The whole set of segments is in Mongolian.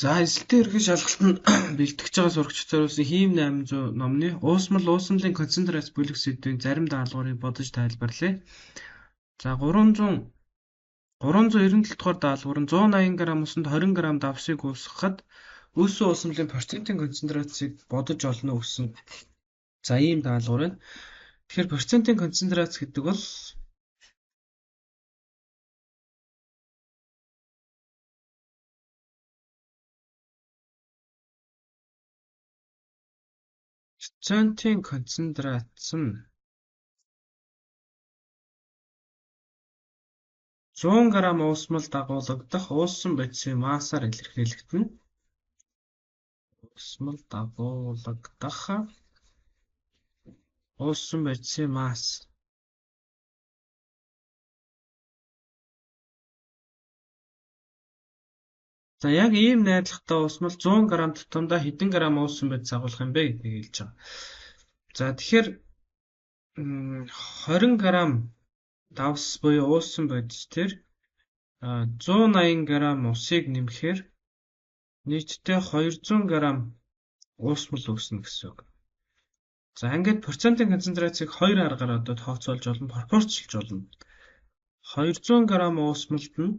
За эсэлтийн ерөнхий шалгалтанд бэлтгэж байгаа сурагчид зориулсан Хийм 800 номны уусмал уусмалын концентрац бүлэг сэдвийн зарим даалгаврыг бодож тайлбарлая. За 397 дугаар даалгавар нь 180 г усанд 20 г давсыг уусгахад үүссэн уусмалын процентын концентрацийг бодож олно гэсэн за ийм даалгавар байна. Тэгэхээр процентын концентрац гэдэг бол процентын концентрац нь 100 г уусмал дагуулгадах уусан бодисын массаар илэрхийлэгдэнэ. Уусмал дагуулгадах уусан бодисын масс. За яг ийм найрлагатай уусмал 100 г тутамдаа хэдэн грамм уусан бодис агуулах юм бэ гэдгийг хэлж байгаа. За тэгэхээр 20 г давс буюу уусан бодис тэр 180 г усыг нэмэхээр нийтдээ 200 г уусмал үүснэ гэсэн үг. За ингээд процентын концентрацийг хоёр аргаар одоо тооцоолж болно, пропорцлж болно. 200 г уусмалд нь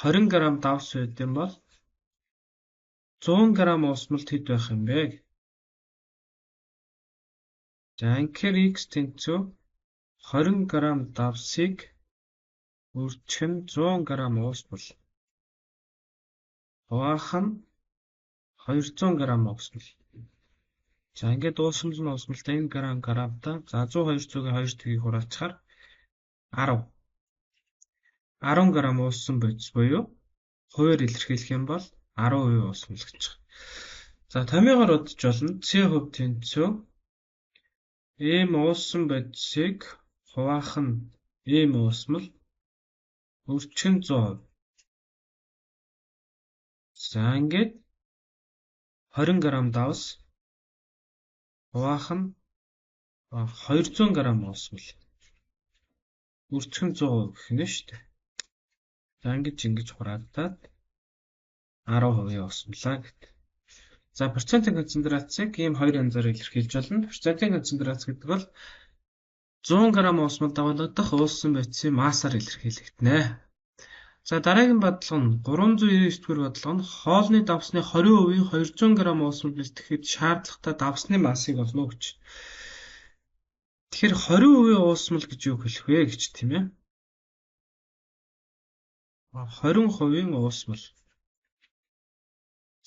20 г давс байд юм бол 100 г уусмалд хэд байх юм бэ? За ингээд x тэнцүү 20 г давсыг үржих нь 100 г уусмал. Хуваах нь 200 г уусмал. За ингээд уусмал нь уусмалтай энэ грамм граммтай. За 100 200-ийн 2 тгийг хураачаар 10. 10 г уусан бодис буюу хувиар илэрхийлэх юм бол 10% уусмал гэж байгаа. За томьёогоор бодож болно. С хувь тэнцүү ийм уусан бодисыг хуваах нь ийм уусмал үржих нь 100%. За ингээд 20 г давс хуваах нь 200 г уусмал үржих нь 100% гэх нь шүү дээ. За ингэж хураагдаад 10% уусмалаа гэдэг. За процентын концентрацийг ийм хоёр янзаар илэрхийлж болно. Процентын концентрац гэдэг бол 100 г уусмал дагуулгадах уусан бодисын массаар илэрхийлэгдэнэ. За дараагийн бодлого нь 399 дугаар бодлого нь хоолны давсны 20%-ийн 200 г уусмал бэлтгэхэд шаардлагатай давсны массыг олно гэж. Тэгэхээр 20% уусмал гэж юу хэлэх вэ гэж тийм ээ. 20% уусмал.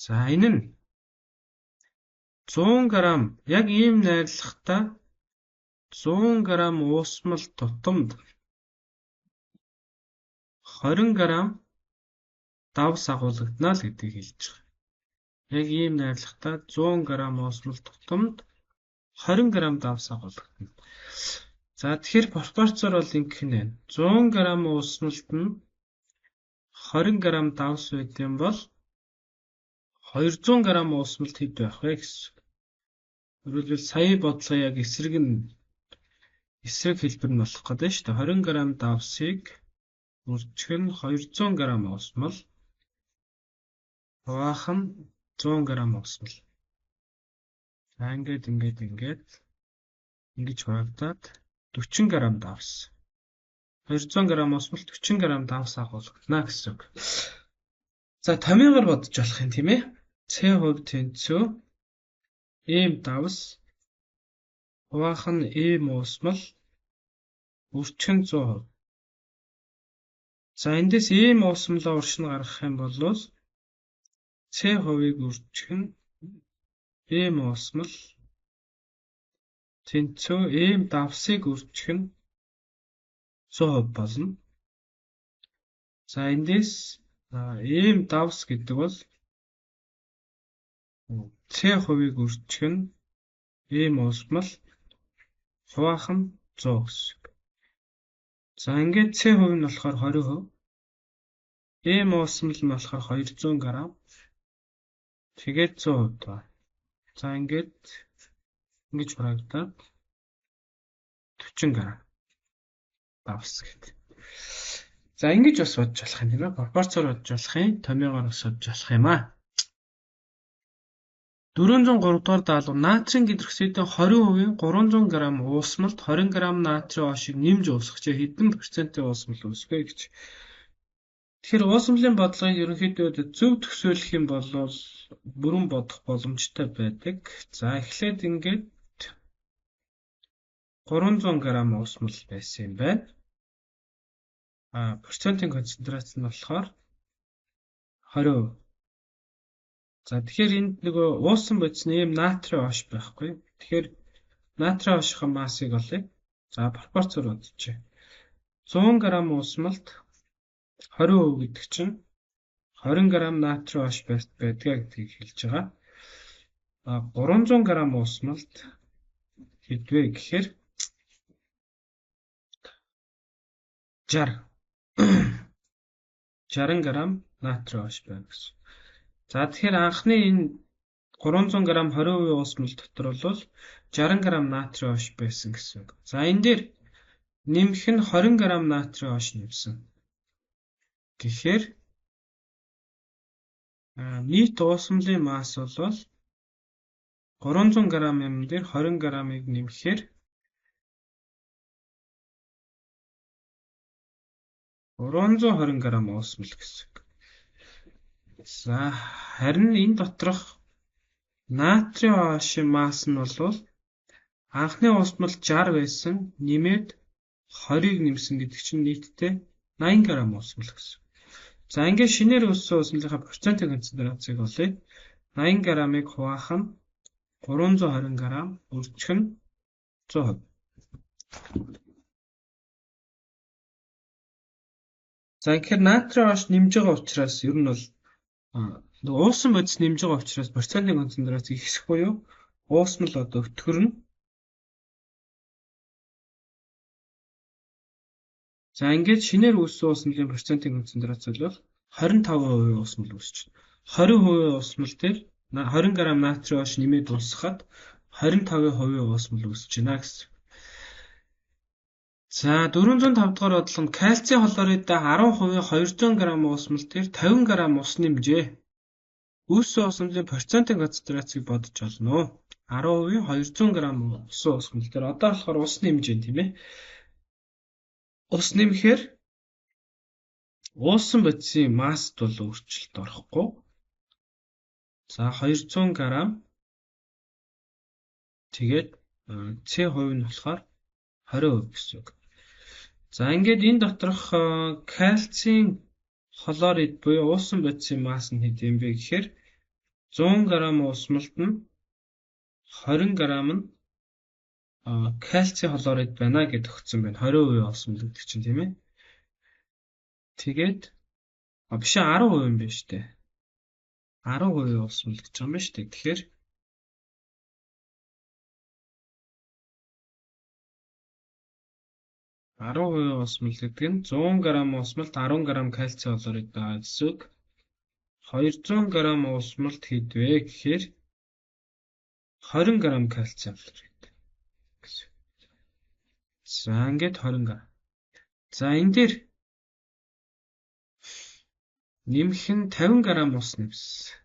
За энэ нь 100 г яг ийм найрлагатай 100 г уусмал тутамд 20 г давс агуулгадана л гэдгийг хэлж байгаа. Яг ийм найрлагатай 100 г уусмал тутамд 20 г давс агуулгадана. За тэгэхээр пропорцоор бол ингэх нь байна. 100 г уусмалд нь 20 г давс байд юм бол 200 г уусмалд хэд байх вэ гэсэн. Өөрөлдвөл сая бодлого яг эсрэг нь эсрэг хэлбэр нь болох гэдэг шүү дээ. 20 г давсыг үржих нь 200 г уусмал хуваах нь 100 г уусмал. За ингээд ингээд ингээд ингэж хуваагдаад 40 г давс. 200 г уусмал 40 г давс агуулгадана гэсэн үг. За томьёогоор бодож болох юм тийм ээ. С хувь тэнцүү ийм давс хуваах нь ийм уусмал үржих нь 100%. За эндээс ийм уусмалаа урш нь гаргах юм бол С хувийг үржих нь ийм уусмал тэнцүү ийм давсыг үржих нь 100% болно. За эндээс ийм давс гэдэг бол С хувийг үржих нь ийм уусмал хуваах нь 100 гэсэн. За ингээд С хувь нь болохоор 20%. Ийм уусмал нь болохоор 200 г. Тэгээд 100% байна. За ингээд ингэж хураагдаад 40 г давс гэдэг. За ингэж бас бодож болох юм тийм ээ. Пропорцоор бодож болох юм, томьёогоор бас бодож болох юм аа. 403 дугаар даалгавар натрийн гидроксидын 20% 300 г уусмалд 20 г натрий OH-ыг нэмж уусгажээ. Хэдэн процентын уусмал үүсэх вэ гэж. Тэгэхээр уусмалын бодлогыг ерөнхийдөө зөв төсөөлөх юм бол бүрэн бодох боломжтой байдаг. За эхлээд ингээд 300 г уусмал байсан юм байна. Процентын концентрац нь болохоор 20%. За тэгэхээр энд нөгөө уусан бодис нь ийм натрий OH байхгүй. Тэгэхээр натрий OH-ийн массыг олъё. За пропорцоор бодчихъя. 100 г уусмалд 20% гэдэг чинь 20 г натрий OH байдгаа гэдгийг хэлж байгаа. 300 г уусмалд хэд вэ гэхээр 60 г натрий OH байна гэсэн. За тэгэхээр анхны энэ 300 г 20% уусмал дотор бол 60 г натрий OH байсан гэсэн үг. За энэ дээр нэмэх нь 20 г натрий OH нэмсэн. Тэгэхээр нийт уусмалын масс бол 300 г юм дээр 20 г-ыг нэмэхээр 320 г уусмал гэсэн үг. За харин энэ доторх натрий OH-ийн масс нь бол анхны уусмал 60 байсан, нэмээд 20-ыг нэмсэн гэдэг чинь нийтдээ 80 г уусмал гэсэн. За ингээд шинээр үүссэн уусмалынхаа процентын концентрацийг олъё. 80 г-ыг хуваах нь 320 г, үржих нь 100%. За тэгэхээр натрий OH нэмж байгаа учраас ер нь бол нөгөө уусан бодис нэмж байгаа учраас процентын концентрац ихсэх буюу уусмал одоо өтгөрнө. За ингээд шинээр үүссэн уусмалын процентын концентрац бол 25% уусмал үүсэж байна. 20% уусмал дээр 20 г натрий OH нэмээд уусгахад 25% уусмал үүсэж байна гэсэн. За 405 дугаар бодлого нь кальцийн хлоридаа 10% 200 г уусмал дээр 50 г ус нэмжээ. Үүссэн уусмалын процентын концентрацийг бодож олно. 10% 200 г усан уусмал дээр одоо болохоор ус нэмж байна тийм ээ. Ус нэмэхээр уусан бодисын масст бол өөрчлөлт орохгүй. За 200 г тэгээд С хувь нь болохоор 20% гэсэн үг. За ингээд энэ доторх кальцийн хлорид буюу уусан бодисын масс нь хэд юм бэ гэхээр 100 г уусмалд нь 20 г нь кальцийн хлорид байна гэж өгсөн байна. 20% уусмал гэдэг чинь тийм ээ. Тэгээд биш 10% юм байна шүү дээ. 10% уусмал гэж байгаа юм байна шүү дээ. Тэгэхээр 10% уусмал гэдэг нь 100 г уусмалд 10 г кальцийн хлорид байгаа гэсэн үг. 200 г уусмалд хэд вэ гэхээр 20 г кальцийн хлорид гэсэн. За ингээд 20 г. За энэ дээр нэмэх нь 50 г ус нэмсэн.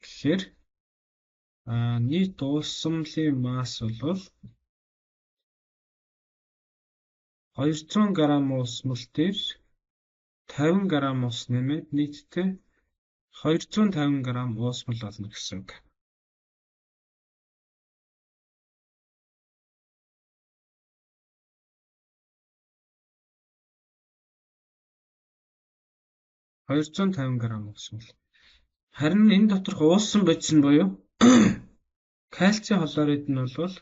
Тэгэхээр нийт уусмалын масс бол 200 г уусмал дээр 50 г ус нэмээд нийтдээ 250 г уусмал болно гэсэн үг. (250 г) уусмал. Харин энэ доторх уусан бодис нь буюу кальцийн хлорид нь бол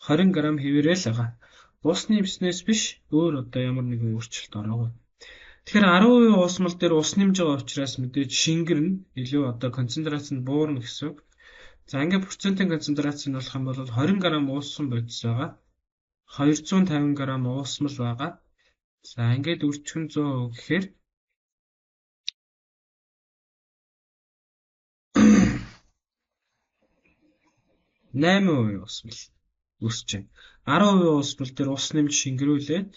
20 г хэвээрээ л байгаа. Усны нэмснээс биш өөр одоо ямар нэгэн өөрчлөлт ороогүй. Тэгэхээр 10% уусмал дээр ус нэмж байгаа учраас мэдээж шингэрнэ, илүү одоо концентрац нь буурна гэсэн үг. За ингээд процентын концентрац нь болох юм бол 20 г уусан бодис байгаа. 250 г уусмал байгаа. За ингээд үржих нь 100% гэхээр 8% уусмал үүсэж байна. 10% уусмал дээр ус нэмж шингэрүүлээд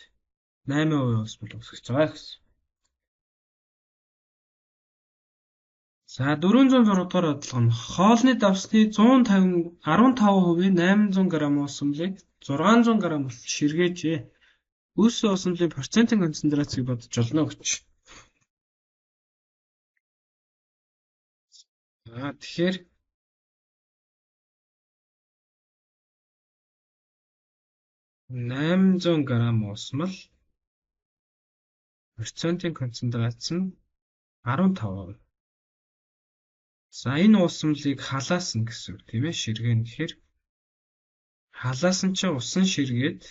8% уусмал үүсгэж байгаа гэсэн. За 406 дугаар бодлого нь хоолны давсны 150 15% 800 г уусмалыг 600 г ширгээжээ. Үүссэн уусмалын процентын концентрацийг бодож олно гэж. За тэгэхээр 800 г уусмал процентын концентрац нь 15%. За энэ уусмалыг халаасан гэсэн үг тийм ээ, ширгэн гэхээр халаасан чинь усан ширгээд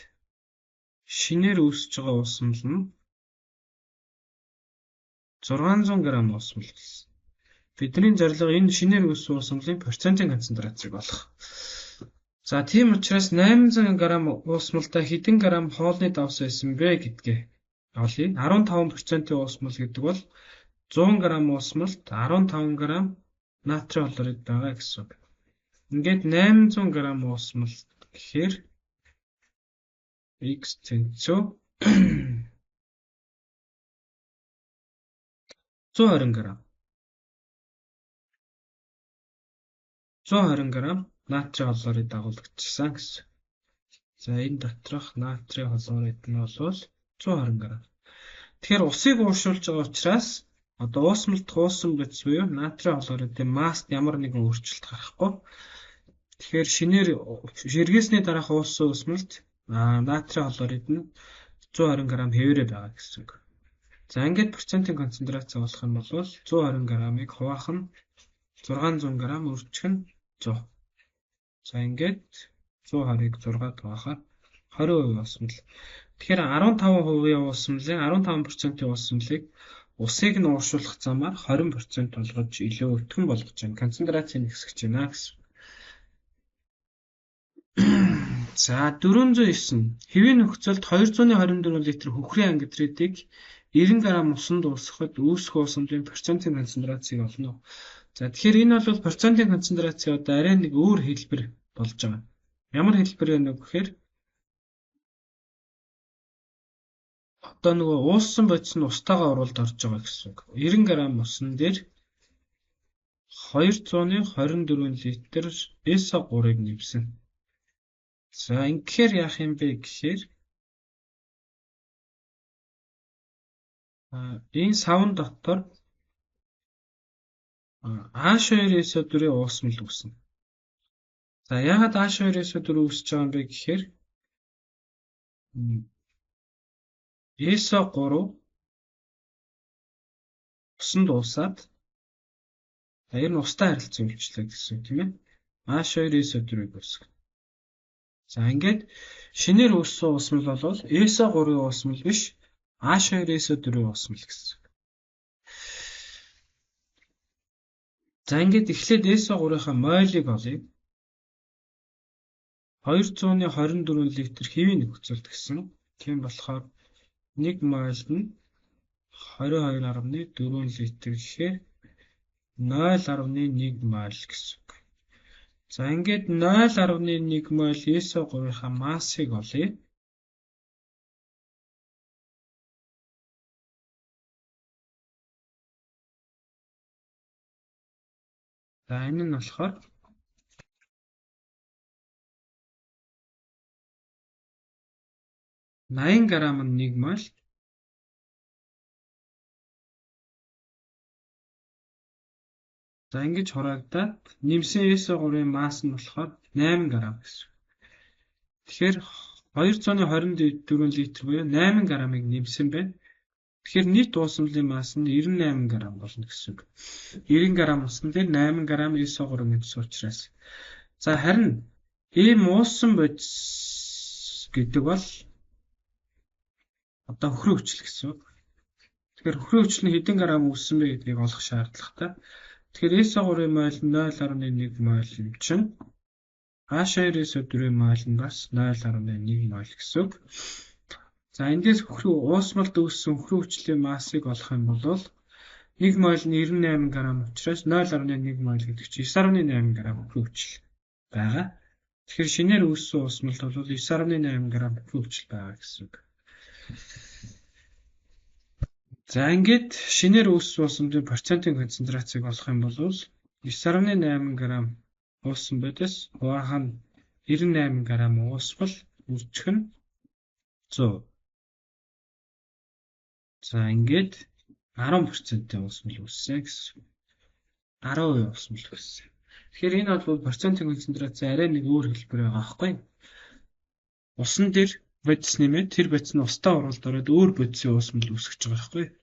шинээр үүсэж байгаа уусмал нь 600 г уусмал гэсэн. Бидний зорилго энэ шинээр үүссэн уусмалын процентын концентрацийг олох. За тийм учраас 800 г уусмалдаа хэдэн грамм хоолны давс байсан бэ гэдгээ олъё. 15% уусмал гэдэг бол 100 г уусмалд 15 г натрий хлорид байгаа гэсэн үг. Ингээд 800 г уусмал гэхээр x тэнцүү 120 г. 120 г натрий хлорид дагуулгдчихсан гэсэн. За энэ доторх натрий хлорид нь бол 120 г. Тэгэхээр усыг ууршуулж байгаа учраас одоо уусмалд хуусан бодис буюу натрий хлоридын масст ямар нэгэн өөрчлөлт гарахгүй. Тэгэхээр шинээр ширгээсний дараах уусан уусмалд натрий хлорид нь 120 г хэвээрээ байгаа гэсэн үг. За ингээд процентын концентрац болох юм бол 120 г-ыг хуваах нь 600 г өрчих нь 100. За ингээд 120-ыг 6 хуваахаар 20% уусмал. Тэгэхээр 15% уусмалын 15% уусмалыг усыг нь ууршуулах замаар 20% болгож илүү өвтгөн болгож байна. Концентрацийг нэмсгэж байна гэсэн. За 409. Хэвийн нөхцөлд 224 литр хөхрийн ангидридыг 90 г усанд уусгахад үүсэх уусмалын процентын концентрацийг олно. За тэгэхээр энэ бол процентын концентраци одоо арай нэг өөр хэлбэр болж байгаа. Ямар хэлбэр вэ гэхээр одоо нөгөө ууссан бодис нь устайгаа уралд орж байгаа гэсэн үг. 90 г усан дээр 224 литр SO3-ыг нэмсэн. За ингэхээр яах юм бэ гэхээр энэ савн дотор H2SO4-ийн уусмал үүснэ. За яагаад H2SO4 үүсэж байгаа юм бэ гэхээр SO3 усанд уусаад ер нь устай харилцан үйлчлээ гэсэн үг тийм ээ. H2SO4-ыг үүсгэнэ. За ингээд шинээр үүссэн уусмал бол SO3-ын уусмал биш H2SO4-ийн уусмал гэсэн. За ингээд эхлээд SO3-ынхаа мойлыг олъё. 224 литр хэвийн нөхцөлд гэсэн. Тийм болохоор 1 мойлд нь 22.4 литр гэхээр 0.1 мойл гэсэн үг. За ингээд 0.1 мойл SO3-ынхаа массыг олъё. За энэ нь болохоор 80 г нь 1 моль. За ингэж хураагдаад нэмсэн SO3-ын масс нь болохоор 8 г гэсэн. Тэгэхээр 224 литр буюу 8 г-ыг нэмсэн байна. Тэгэхээр нийт уусмалын масс нь 98 г болно гэсэн үг. 90 г усан дээр 8 г SO3 нэмсэн учраас. За харин ийм уусан бодис гэдэг бол одоо хөхрийн хүчил гэсэн үг. Тэгэхээр хөхрийн хүчил нь хэдэн грамм үүссэн бэ гэдгийг олох шаардлагатай. Тэгэхээр SO3-ын мойл нь 0.1 мойл юм чинь H2SO4-ийн мойл нь бас 0.1 мойл гэсэн үг. За эндээс хөхрийн уусмалд үүссэн хөхрийн хүчлийн массыг олох юм бол 1 мойл нь 98 г учраас 0.1 мойл гэдэг чинь 9.8 г хөхрийн хүчил байгаа. Тэгэхээр шинээр үүссэн уусмалд бол 9.8 г хөхрийн хүчил байгаа гэсэн үг. За ингээд шинээр үүссэн уусмалын процентын концентрацийг олох юм бол 9.8 г уусан бодис хуваах нь 98 г уусмал үржих нь 100. За ингээд 10%-ийн уусмал үүссэн гэсэн. 10% уусмал үүссэн. Тэгэхээр энэ бол процентын концентрац арай нэг өөр хэлбэр байгаа байхгүй юу? Усан дээр бодис нэмээд тэр бодис нь устай уралд ороод өөр бодисын уусмал үүсгэж байгаа байхгүй юу?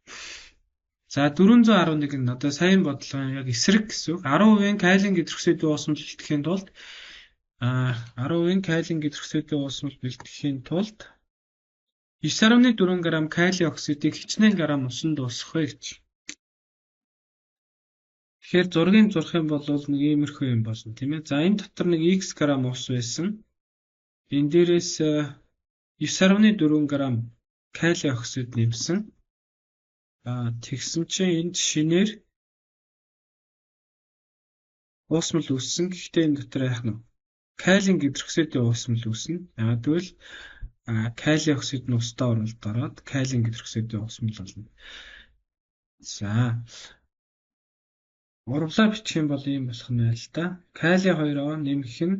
За 411 нь одоо сайн бодлогын яг эсрэг гэсэн үг. 10% калийн гидроксидын уусмал бэлтгэхийн тулд 10% калийн гидроксидын уусмал бэлтгэхийн тулд 9.4 г калий оксидыг хичнээн грамм усанд уусгах вэ гэж. Тэгэхээр зургийг зурх юм бол нэг иймэрхүү юм болно тийм ээ. За энэ дотор нэг x грамм ус байсан. Энэ дээрээс 9.4 г калий оксид нэмсэн. Тэгсэн чинь энд шинээр уусмал үүссэн. Гэхдээ энэ дотор яах нь вэ? Калийн гидроксидын уусмал үүснэ. Яагаад гэвэл калий оксид нь устай уралд ороод калийн гидроксидын уусмал болно. За урвлаа бичих юм бол ийм болох нь байна л да. Кали 2 О нэмэх нь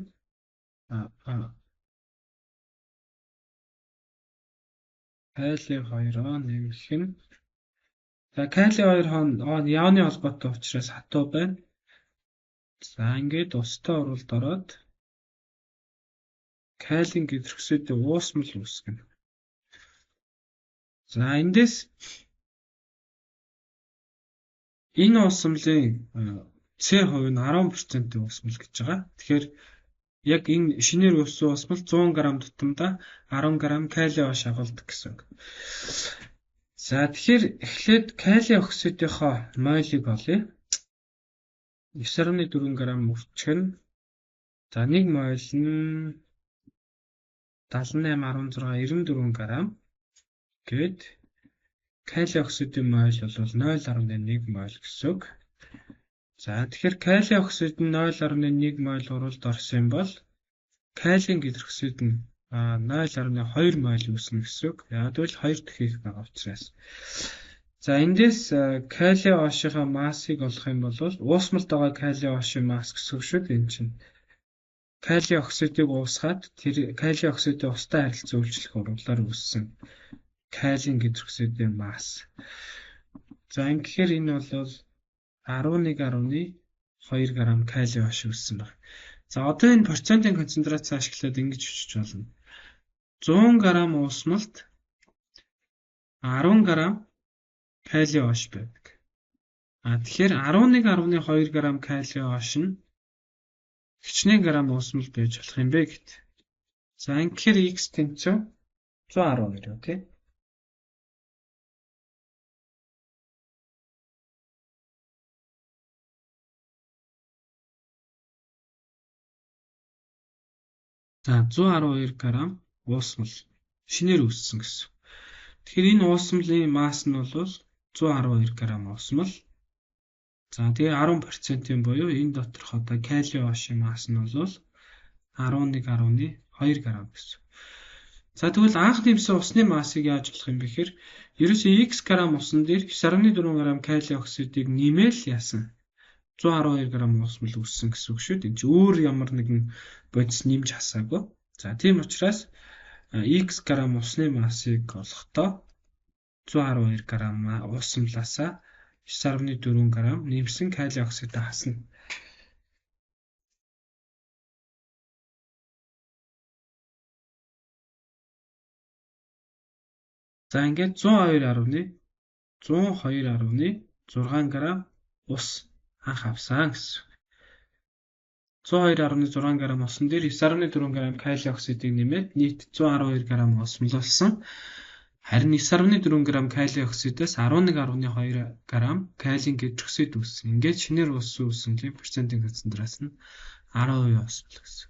кали 2 О нэмэх нь за кали 2 О ионы холбоотой учраас хатуу байна. За ингээд устай уралд ороод калийн гидроксидын уусмал үүсгэнэ. За эндээс энэ уусмалын С хувь нь 10% уусмал гэж байгаа. Тэгэхээр яг энэ шинээр үүссэн уусмал 100 г тутамдаа 10 г кали ош агуулдаг гэсэн үг. За тэгэхээр эхлээд кали оксидынхоо молийг олъё. 9.4 г үржих нь за 1 моль нь 78 16 94 г гээд кали оксидын моль бол 0.1 моль гэсэн үг. За тэгэхээр кали оксид нь 0.1 моль уралд орсон юм бол калийн гидроксид нь 0.2 моль үүснэ гэсэн үг. Яг гэвэл 2 дахь байгаа учраас. За эндээс кали ошийнхаа массыг олох юм бол уусмалд байгаа кали ошийн масс гэсэн үг шүү дээ энэ чинь. Кали оксидыг уусгаад тэр кали оксидын устай харилцан үйлчлэх урвалаар үүссэн калийн гидроксидын масс. За ингэхээр энэ бол 11.2 г кали ош үүссэн байна. За одоо энэ процентын концентрац ашиглаад ингэж өчөж болно. 100 г уусмалд 10 г кали ош байдаг. Тэгэхээр 11.2 г кали ош нь хичнээн грамм уусмал байж болох юм бэ гэт. За ингэхээр x тэнцүү 112 тий. За 112 г уусмал шинээр үүссэн гэсэн. Тэгэхээр энэ уусмалын масс нь бол 112 г уусмал. За тэгээ 10% буюу энэ доторх одоо кали ошийн масс нь бол 11.2 г гэсэн. За тэгвэл анх нэмсэн усны массыг яаж олох юм бэ гэхээр ерөөсөө x г усан дээр 9.4 г кали оксидыг нэмэл яасан 112 г уусмал үүссэн гэсэн үг шүү дээ. Энд чинь өөр ямар нэгэн бодис нэмж хасаагүй. За тийм учраас x г усны массыг олохдоо 112 г уусмалаасаа 9.4 г нэмсэн кали оксидаа хасна. За ингээд 102.6 г ус анх авсан гэсэн. 102.6 г усан дээр 9.4 г кали оксидыг нэмээд нийт 112 г уусмал болсон. Харин 9.4 г кали оксидоос 11.2 г калийн гидроксид үүссэн. Ингээд шинээр үүссэн уусмалын процентын концентрац нь 10% уусмал гэсэн.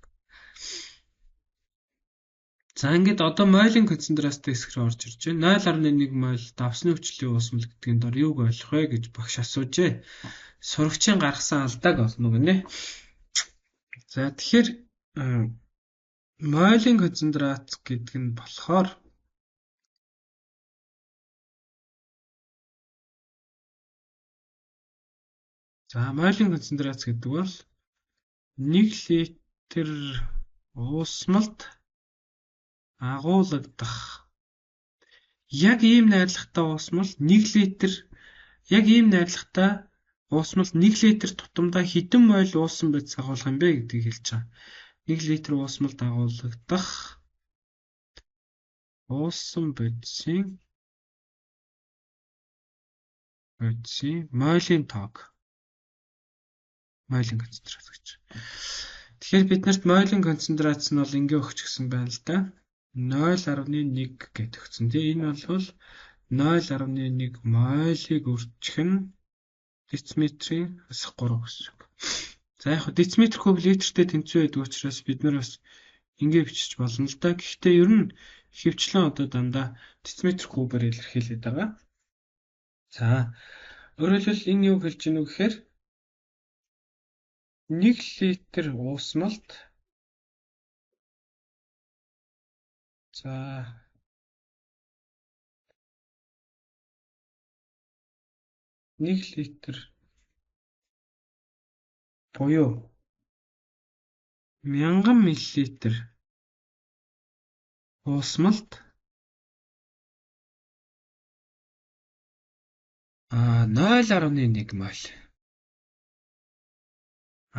За ингээд одоо молийн концентрацтай хэсэг рүү орж ирж байна. 0.1 моль давсны хүчлийн уусмал гэдгийн дор юуг ойлгох вэ гэж багш асуужээ. Сурагчийн гаргасан алдааг олно гинэ. За тэгэхээр молийн концентрац гэдэг нь болохоор За, молийн концентрац гэдэг бол 1 литр уусмалд агуулгадах яг ийм найрлагатай уусмал 1 литр яг ийм найрлагатай уусмал 1 литр тутамдаа хэдэн моль уусан бодис агуулах юм бэ гэдгийг хэлж байгаа. 1 литр уусмалд агуулгадах уусан бодисын молийн тоог, молийн концентрац гэж. Тэгэхээр бид нарт молийн концентрац нь бол ингээ өгч гисэн байна л да. 0.1 гэж өгсөн. Тэгээ энэ бол 0.1 молийг үржих нь дециметрийн хэсэг 3 гэсэн үг. За яг дециметр куб литртэй тэнцүү байдаг учраас бид нар бас ингээ бичиж болно л да. Гэхдээ ер нь хөвчлэн одоо дандаа дециметр кубаар илэрхийлээд байгаа. За, өөрөөр хэлбэл энэ юу хэлж гэнэ гэхээр 1 литр уусмалд за 1 литр буюу 1000 мл уусмалд 0.1 моль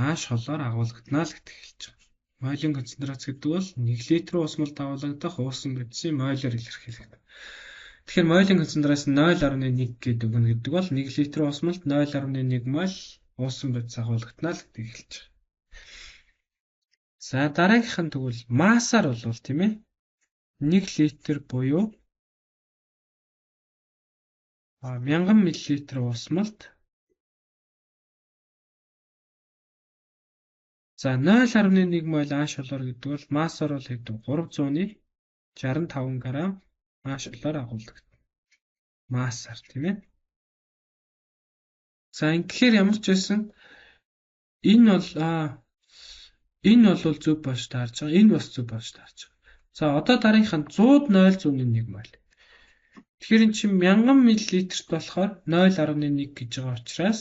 ааш холоор агуулгадана л гэдэг хэлж байгаа. Молийн концентрац гэдэг бол 1 литр уусмалд агуулгадах уусан бодисын молоор илэрхийлэгдэнэ. Тэгэхээр молийн концентрац нь 0.1 гэдэг өгнө гэдэг бол 1 литр уусмалд 0.1 моль уусан бодис агуулгадана л гэдгийг хэлж байгаа. За, дараагийнх нь тэгвэл массаар болвол тийм ээ 1 литр буюу 1000 мл уусмалд за 0.1 моль ааш холоор гэдэг бол массаар бол хэдэн 365 г ааш холоор агуулгадана. Массаар тийм ээ. За, ингэхээр ямар ч байсан энэ бол энэ бол зөв болж таарч байгаа. Энэ бас зөв болж таарч байгаа. За, одоо дараагийнх нь 100.0.1 моль. Тэгэхээр эн чинь 1000 мл-т болохоор 0.1 гэж байгаа учраас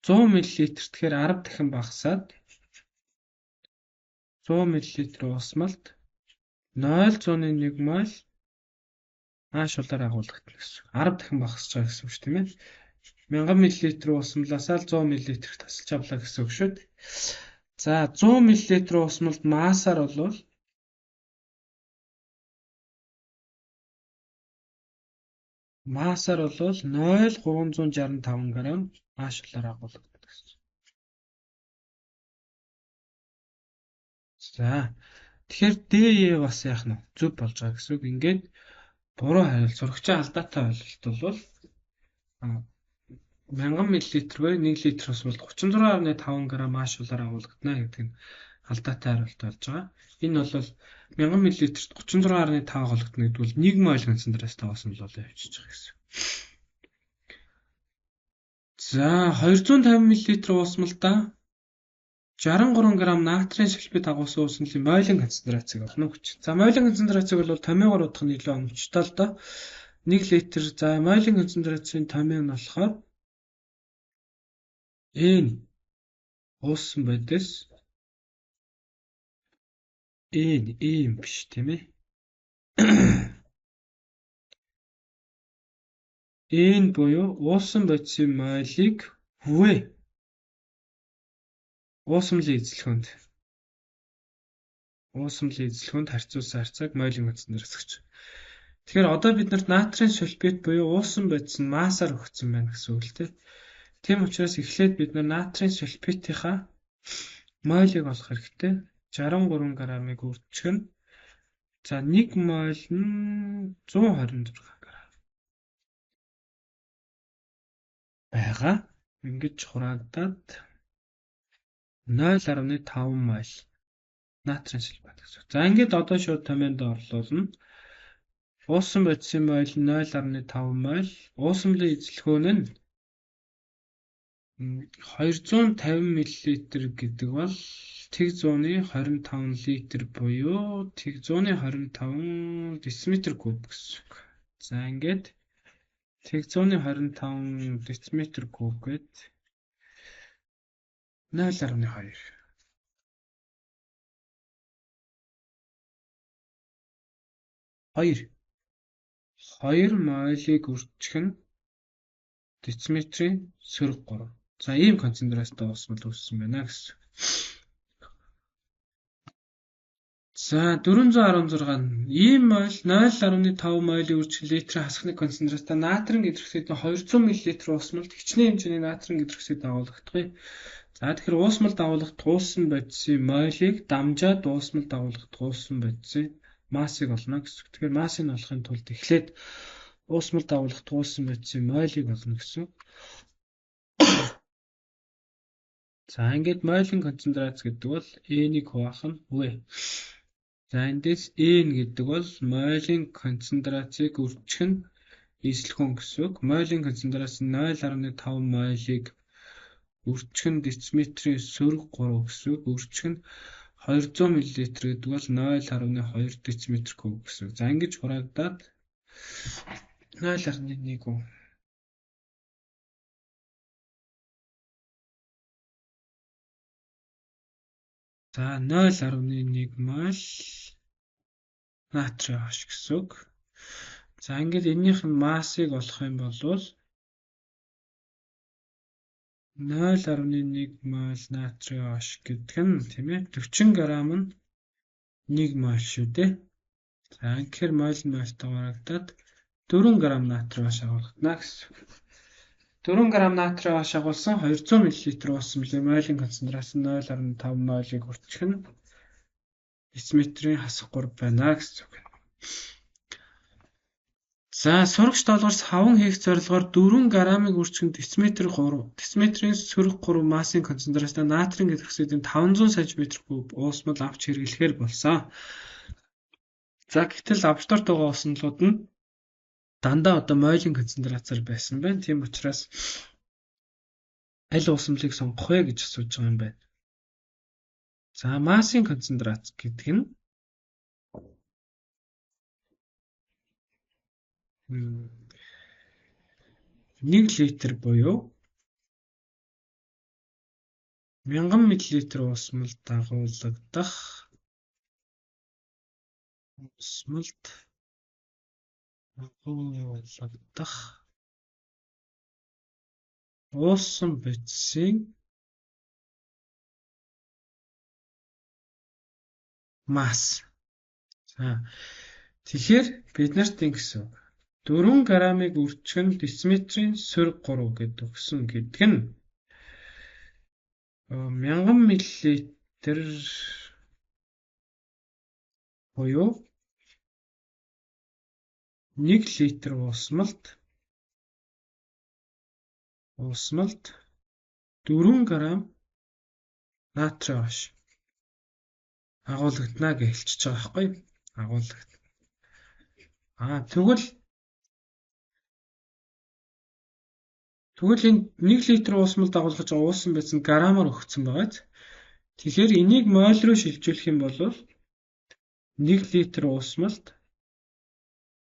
100 мл тэгэхээр 10 дахин багасаад 100 мл уусмалд 0.1 моль ааш холоор агуулгадана гэсэн. 10 дахин багасч байгаа гэсэн үг шүү, тийм ээ. 1000 мл уусмалаасаа л 100 мл тасалж авлаа гэсэн үг шүү дээ. За, 100 мл уусмалд массаар болвол 0.365 г ааш холоор агуулгадана гэсэн. За, тэгэхээр DE бас яах нь зөв болж байгаа гэсэн үг. Ингээд буруу хариулт, зурагчийн алдаатай ойлголт бол 1000 мл буюу 1 литр уусмалд 36.5 г ааш холоор агуулгадана гэдэг нь алдаатай хариулт болж байгаа. Энэ бол 1000 мл-т 36.5 агуулгадана гэдэг бол 1 моль концентрацтай уусмал болоо явчихж байгаа гэсэн. За, 250 мл уусмалдаа 63 г натрийн сульфид агуулсан уусмалын молийн концентрацийг олно гэж. За, молийн концентрацийг бол томьёогоор удах нь илүү оновчтой л доо. 1 литр за молийн концентрацийн томьёо нь болохоор N уусан бодис N ийм биш тийм ээ. N буюу уусан бодисын молийг V уусмалын эзлэхүүнд харьцуулсан харьцааг молийн концентрац гэж. Тэгэхээр одоо бид нарт натрийн сульфид буюу уусан бодис нь массаар өгсөн байна гэсэн үг л дээ. Тийм учраас эхлээд бид нар натрийн сульфидынхаа молийг олох хэрэгтэй. 63 г-ыг үржих нь за 1 моль нь 126 г байгаа. Ингэж хураагдаад 0.5 моль натрийн сульфат гэсэн. За, ингээд одоо шууд томьёонд орлуулна. Уусан бодисын моль нь 0.5 моль, уусмалын эзлэхүүн нь 250 мл гэдэг бол 125 литр буюу 125 дециметр куб гэсэн үг. За, ингээд 125 дециметр куб гээд 0.2. 2. 2 молийг үржих нь дециметрийн сөрөг 3. За ийм концентрацтай уусмал үүссэн байна гэсэн. За 416 ийм мойл 0.5 молийг үржих литрийн хасхны концентрацтай натрийн гидроксидын 200 мл уусмалд хичнээн хэмжээний натрийн гидроксид дагуулгадах вэ? За тэгэхээр уусмал дагуулгах туулсан бодисын молийг дамжаад уусмал дагуулгах туулсан бодисын массыг олно гэсэн. Тэгэхээр массыг олохын тулд эхлээд уусмал дагуулгах туулсан бодисын молийг олно гэсэн. За ингээд мойлын концентрац гэдэг бол N-ийг хуваах нь V. За эндээс N гэдэг бол мойлын концентрацийг үржих нь нийслэхүүн гэсэн үг. Мойлын концентрац нь 0.5 молийг үржих нь дециметрийн сөрөг 3 гэсэн үг. Үржих нь 200 мл гэдэг бол 0.2 дециметр куб гэсэн үг. За ингэж хураагдаад 0.1. За 0.1 моль натрий OH гэсэн үг. За ингээд энэнийх нь массыг олох юм бол 0.1 моль натрий OH гэдэг нь тийм ээ 40 г нь 1 моль шүү дээ. За тэгэхээр моль нь мольтойгоо хураагдаад 4 г натрий OH агуулгадана гэсэн үг. 4 г натрий OH агуулсан 200 мл уусмалын мойлын концентрац нь 0.5 молийг үржих нь дециметрийн хасах 3 байна гэсэн үг. За сурагч долгоор саван хийх зорилгоор 4 г-ыг үржих нь дециметр 3, дециметрийн сөрөг 3 массын концентрацтай натрийн гидроксидын 500 см куб уусмал авч хэрэглэхээр болсон. За гэтэл лабораторид байгаа уусмалууд нь дандаа одоо мойлын концентрацаар байсан байна. Тийм учраас аль уусмалыг сонгох вэ гэж асууж байгаа юм байна. За массын концентрац гэдэг нь 1 литр буюу 1000 мл уусмал дагуулгадах уусан бодисын масс. За тэгэхээр бид нарт ингэсэн үг. 4 г-ыг үржих нь дециметрийн сөрөг 3 гэдэг өгсөн гэдэг нь 1000 мл буюу 1 литр уусмалд 4 г натрий OH агуулгадана гэж хэлчихэж байгаа байхгүй юу? Агуулгадана. Тэгвэл энэ 1 литр уусмал дагуулгаж уусан байсан грамаар өгсөн байгаа биз? Тэгэхээр энийг моль руу шилжүүлэх юм бол 1 литр уусмалд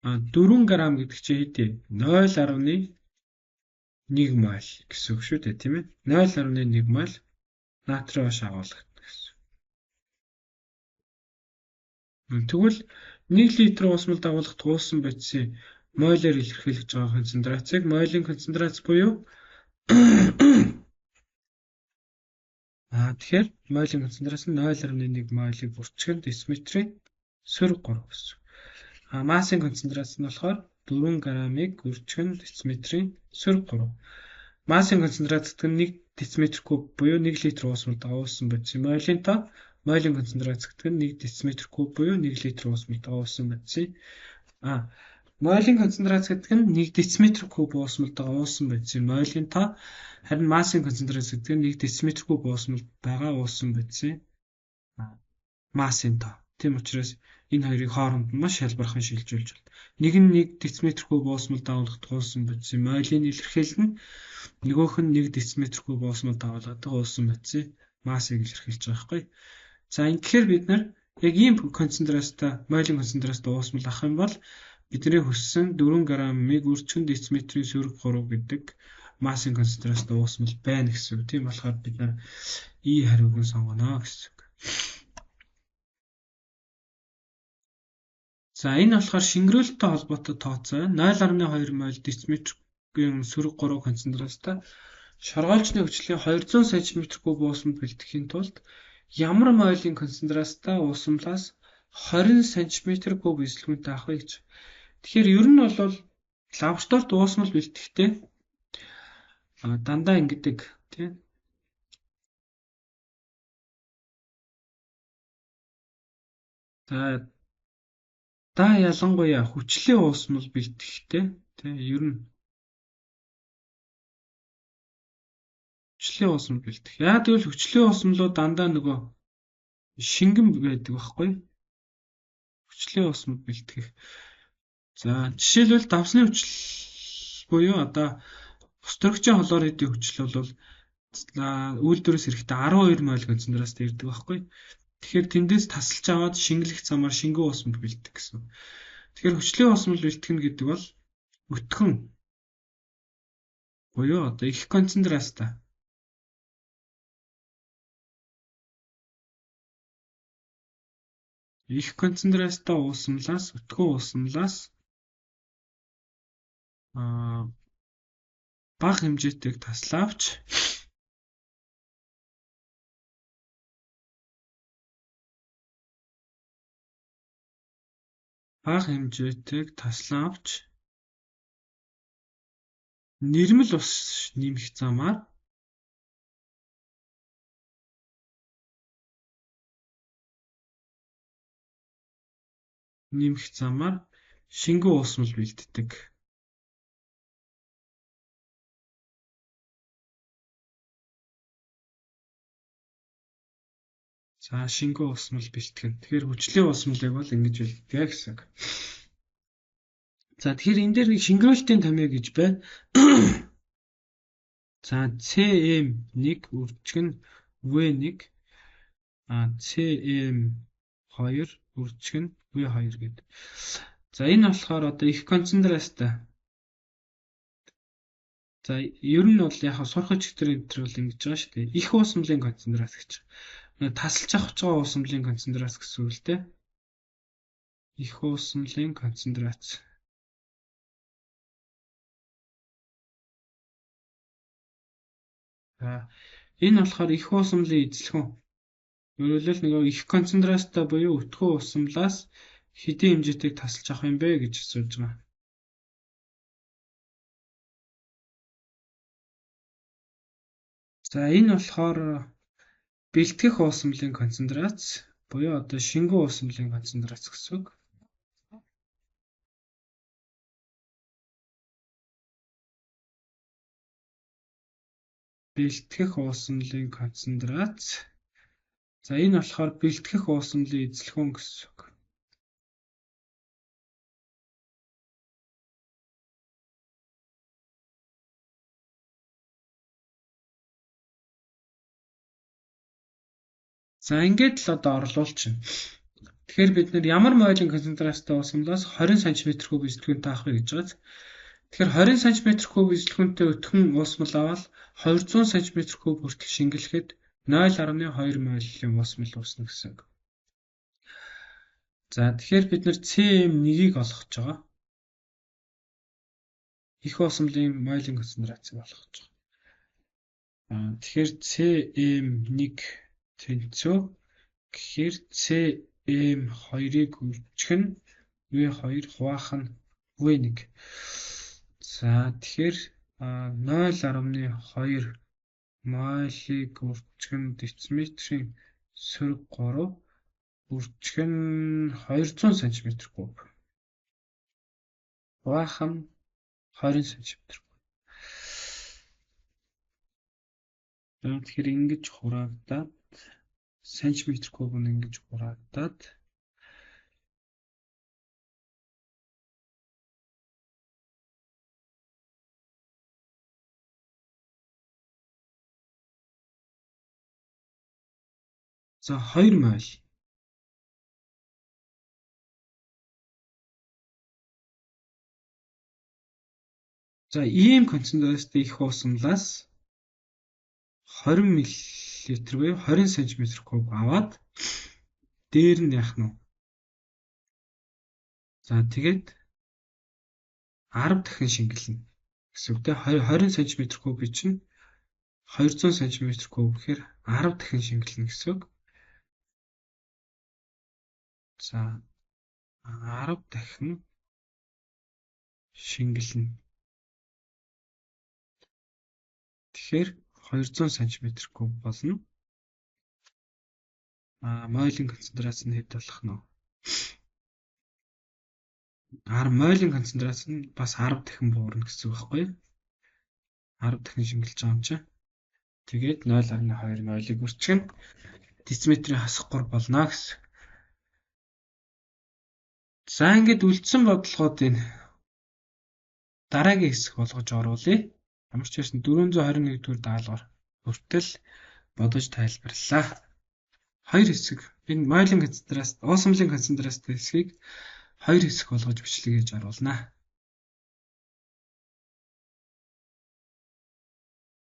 4 г гэдэг чинь хэд вэ? 0.1 моль гэсэн үг шүү дээ, тийм ээ? 0.1 моль натрий OH агуулгадана гэсэн. Тэгвэл 1 литр уусмал дагуулгах уусан бодисын молоор илэрхийлж байгаа концентрацийг мойлын концентрац буюу тэгэхээр мойлын концентрац нь 0.1 молийг үржих нь дециметрийн сөрөг 3 гэсэн. Массын концентрац нь болохоор 4 г-ыг үржих нь дециметрийн сөрөг 3. Массын концентрац гэдэг нь 1 дециметр куб буюу 1 литр уусмал дагуулсан бодисын мойлын тоо. Мойлын концентрац гэдэг нь 1 дециметр куб буюу 1 литр уусмал дагуулсан бодисын мойлын концентрац гэдэг нь 1 дециметр куб уусмал дагуулсан бодисын мойлын тоо. Харин массын концентрац гэдэг нь 1 дециметр куб уусмал байгаа уусан бодисын массын тоо. Тийм учраас энэ хоёрыг хооронд нь маш хялбархан шилжүүлж байна. Нэг нь 1 дециметр куб уусмал дагуулгах уусан бодисын мойлын илэрхийлэл нь, нөгөөх нь 1 дециметр куб уусмал дагуулгадаг уусан бодисын массыг илэрхийлж байгаа байхгүй. За ингэхээр бид нар яг ийм концентрацтай мойлын концентрацтай уусмал авах юм бол бидний хүссэн 4 г-ыг үржих нь дециметрийн сөрөг 3 гэдэг массын концентрацтай уусмал байна гэсэн үг. Тийм болохоор бид нар E хариуг нь сонгоно гэсэн үг. За энэ болохоор шингэрүүлэлттэй холбоотой тооцоо байна. 0.2 моль дециметрийн сөрөг 3 концентрацтай шоргоолжны хүчлийн 200 см куб уусмал бэлтгэхийн тулд ямар молийн концентрацтай уусмалаас 20 см куб эзлэгүүнтэй авах вэ гэж. Тэгэхээр ер нь бол лабораторид уусмал бэлтгэхдээ дандаа ингэдэг тийм. За та ялангуяа хүчлийн уусмал бэлтгэхдээ тийм ер нь хүчлийн уусмал бэлтгэх. Яа гэвэл хүчлийн уусмалууд дандаа нөгөө шингэн байдаг байхгүй. Хүчлийн уусмал бэлтгэх. За жишээлбэл давсны хүчил буюу одоо ус төрөгчийн хлоридын хүчил бол үйлдвэрээс ирэхдээ 12 моль концентрацтай ирдэг байхгүй. Тэгэхээр тэндээс тасалж аваад шингэлэх замаар шингэн уусмал бэлтгэх гэсэн. Тэгэхээр хүчлийн уусмал бэлтгэнэ гэдэг бол өтгөн буюу одоо их концентрацтай уусмалаас өтгөн уусмалаас бага хэмжээтэйг таслаавч нэрмэл ус нэмэх замаар шингэн уусмал бэлддэг. За шингэн уусмал бэлтгэн. Тэгэхээр хүчлийн уусмалыг бол ингэж бэлтгэе гэсэн үг. За тэгэхээр энэ дээр нэг шингэрүүлтийн томьёо гэж байна. За CM1 үржих нь V1, CM2 үржих нь V2 гэдэг. За энэ болохоор одоо их концентрацтай. За ер нь бол яг сурах чигтэр энэ төр бол ингэж байгаа шүү дээ. Их уусмалын концентрац гэж. Тасалж авах гэж байгаа уусмалын концентрац гэсэн үг л дээ. Их уусмалын концентрац. За энэ болохоор их уусмалын эзлэхүүн. Өөрөөр хэлбэл нөгөө их концентрацтай буюу өтгөн уусмалаас хэдийн хэмжээтэйг тасалж авах юм бэ гэж асууж байгаа. За энэ болохоор бэлтгэх уусмалын концентрац буюу одоо шингэн уусмалын концентрац гэсэн үг. Бэлтгэх уусмалын концентрац. За энэ болохоор бэлтгэх уусмалын эзлэхүүн гэсэн үг. За ингээд л одоо орлуулчихна. Тэгэхээр бид нэр ямар мойлын концентрацтай уусмалаас 20 см куб эзлэхүүнтэй авах вэ гэж байгаа. Тэгэхээр 20 см куб эзлэхүүнтэй өтгөн уусмал аваад 200 см куб хүртэл шингэлэхэд 0.2 мойлын уусмал үүснэ гэсэн үг. За тэгэхээр бид нэр CM1-ийг олох гэж байгаа. Их уусмалын мойлын концентрацийг олох гэж байгаа. Тэгэхээр CM1 тэнцүү гэхээр CM2-ыг үржих нь V2 хуваах нь V1. За тэгэхээр 0.2 молийг үржих нь дециметрийн сөрөг 3 үржих нь 200 см куб. Хуваах нь 20 см куб. Тэгэхээр ингэж хураагдаад сантиметр куб нь ингэж хураагдаад за 2 моль. За, ийм концентрацтай их уусамлаас 20 мл буюу 20 см куб аваад дээр нь яах нь вэ? За, тэгээд 10 дахин шингэлнэ гэсэн үг те. 20 см куб чинь 200 см куб гэхээр 10 дахин шингэлнэ гэсэн үг. За, 10 дахин шингэлнэ. Тэгэхээр 200 см куб болно. Мойлын концентрац нь хэд болох нь вэ? 10 мойлын концентрац нь бас 10 дахин буурна гэсэн үг байхгүй юу? 10 дахин шингэлж байгаа юм чинь. Тэгээд 0.2 молийг үрчгэн дециметрийн хасах 3 болно гэсэн. За, ингээд үлдсэн бодлогоодыг дараагийн хэсэг болгож оруулъя. Ямар ч байсан 421 дугаар даалгавар хүртэл бодож тайлбарлаа. Хоёр хэсэг, энэ мойлын концентрац, уусамлын концентрацтай хэсгийг хоёр хэсэг болгож бичлэг хийж оруулнаа.